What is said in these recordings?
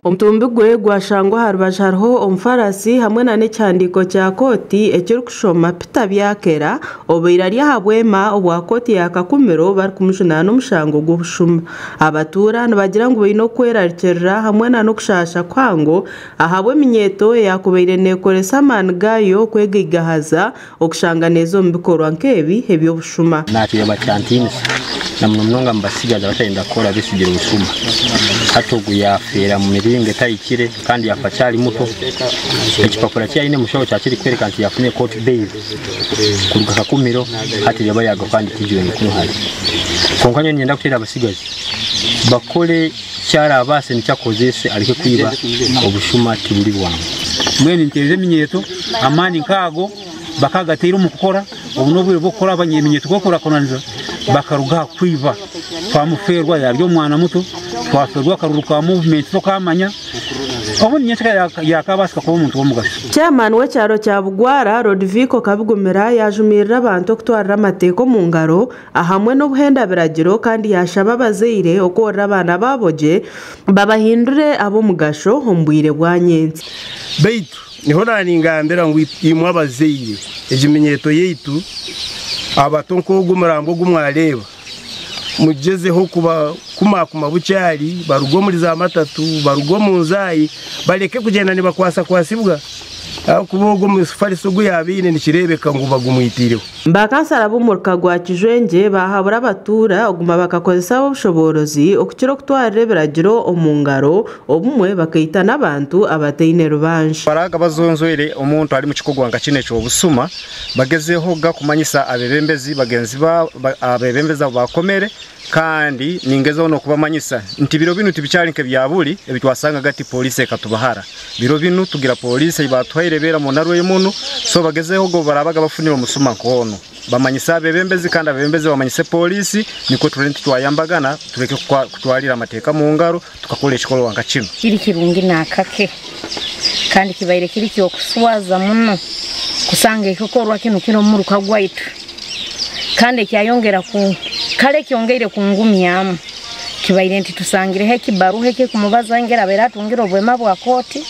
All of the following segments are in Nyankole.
Omutumbi gwe gwashangwa aha rubaju hariho omufarasi hamwe nana ekihandiiko kya kooti ekirikushoma Peter Byakera obaire ari aha bwema obwa kooti ya Kakumiro barikumujunaana omushango gw'obushuma. Abatuura nibagira ngu baine okwerarikirira hamwe nana okushaasha kuhango ahabw'eminyeeto eyakubaire neekoresa amaani gaayo kwegaigahaza okushanga neeza omu bikorwa nk'ebi eby'obushuma. Nakireeba kyantiinisa na muno munonga omu batsigazi abatarenda kukora besigire obushuma. Hati ogu yaafeera omu miringo etahikire kandi yaafa akyari muto. Ekipapura ki aine omu mushaho kyaba kirikworeka nti yaafunire court bail kuruga Kakumiro hati reeba yaagaruka kandi tijwire mikono hare. Kwonka nyowe niinyenda kuteera abatsigazi bakore eki araabaase nikyo akozese areke kwiba obushuma tiburi bwangu. Mbwenu ninteerera eminyeeto amaani nk'ago bakagataire omu kukora obu n'obwire bw'okukora eminyeeto kwekurakuranisa bakaruga aha kwiba. Twamufeerwa yaari omwana muto, twafeerwa akaruru ka muvumenti tokamanya, obundi nyenkyakare yaakaabaasika kuba omuntu w'omugasho. Chairman w'ekyaro kya Bugwara, Rodvico Kabigumira yaajumirira abantu okutwarira amateeka omu ngaro ahamwe n'obuhenda biragiro kandi yaashaba abazaire okworora abaana baabo gye babahindure ab'omugasho omu bwire bwa nyentsya. Baitu niho naaningambira ngu imwe abazaire egi minyeeto yaitu abato nk'ogu omurambo ogu mwareeba mugyezeho kubakumakuma bukyari baruge omuri za matatu baruge omu nzaayi bareke kugyenda nibakwasakwasibwa ahabw'okuba ogu omufariso ogu yaabaine nikireebeka ngu bagumwitiireho. Ba kansara b'omuruka gwa Kijwengye baahabura abatuura okuguma bakakozesa ab'obushoboorozi okukira okutwarira ebiragiro omu ngaro obumwe bakaita n'abantu abataine rubanja. Baraga bazonzoire omuntu ari mu kikorwa nka kinu eky'obusuma bagezeho ga kumanyisa abebembezi bagenzi ba abebembezi abo bakomere kandi ningezeho n'okubamanyisa nti biro binu tibikyari nk'ebya buri ebi twasangaga ati polisi ekatubahara. Biro binu tugira polisi ei batuhaire ebeera mu Narwei munu, so bagezeho go barabaga bafunire omusuma nk'onu bamanyise abebembezi kandi abebembezi bamanyise polisi nikwo turebe nti twayambagana tureke kutwarira amateeka mu ngaro tukakora ekikorwa nka kinu. Kiri kirungi n'akake kandi kibaire kiri ky'okuswaza muno kusanga ekikorwa kinu kiri omu muruka gwaitu kandi ekyayongera ku kale ekyongeire kungumyamu kibaire nti tusangireho ekibaruha ekikumubaza engeri abaire atungire obwema bwa kooti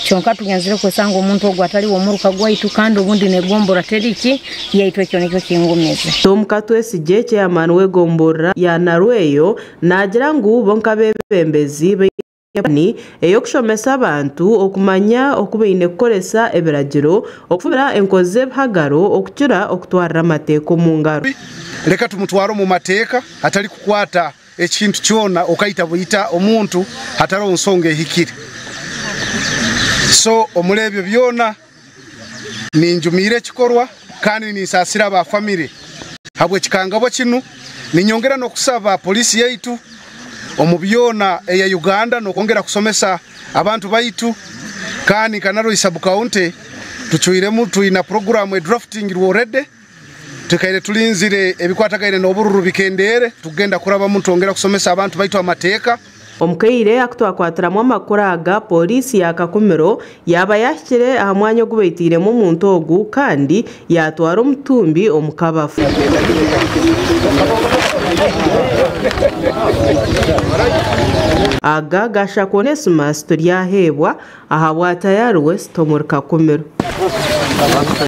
kyonka tugenzire kwesanga omuntu ogu atali w'omuruka gwaitu kandi obundi negombora teriki yaitu ekyo nikyo kingumize. Tom Katwesigye chairman w'egomborora ya Narweyo naagira ngu bo nk'abeebembezi baine ey'okushomesa abantu okumanya oku baine kukoresa ebiragiro okufubira enkozi z'ebihagaro okukira okutwarira amateeka omu ngaro. Leka tumutware omu mateeka hatari kukwata ekintu kyona okaita bwita omuntu hatariho nsonga ehikire. So omuri ebyo byona ninjumiire ekikorwa kandi ninsaasira aba famire habw'ekikangabwa kinu. Ninyongera n'okusaba polisi yaitu omu byona eya Uganda n'okwongera kusomesa abantu baitu kandi nka Nalweyi sub county tucwiremu twina puroguramu edraftingirwe already tukaire tulinzire ebikwatagaine n'obururu bikendeere tugenda kurabamu twongera kusomesa abantu baitu amateeka. Omukaire aku twakwatiramu amakuru aga polisi ya Kakumiro yaaba yahikire aha mwanya ogu baitiiremu omuntu ogu kandi yaatwara omutumbi omu kabafu. Aga gashakwa Onesimus Turyaheebwa ahabwa Tayari West omuri Kakumiro.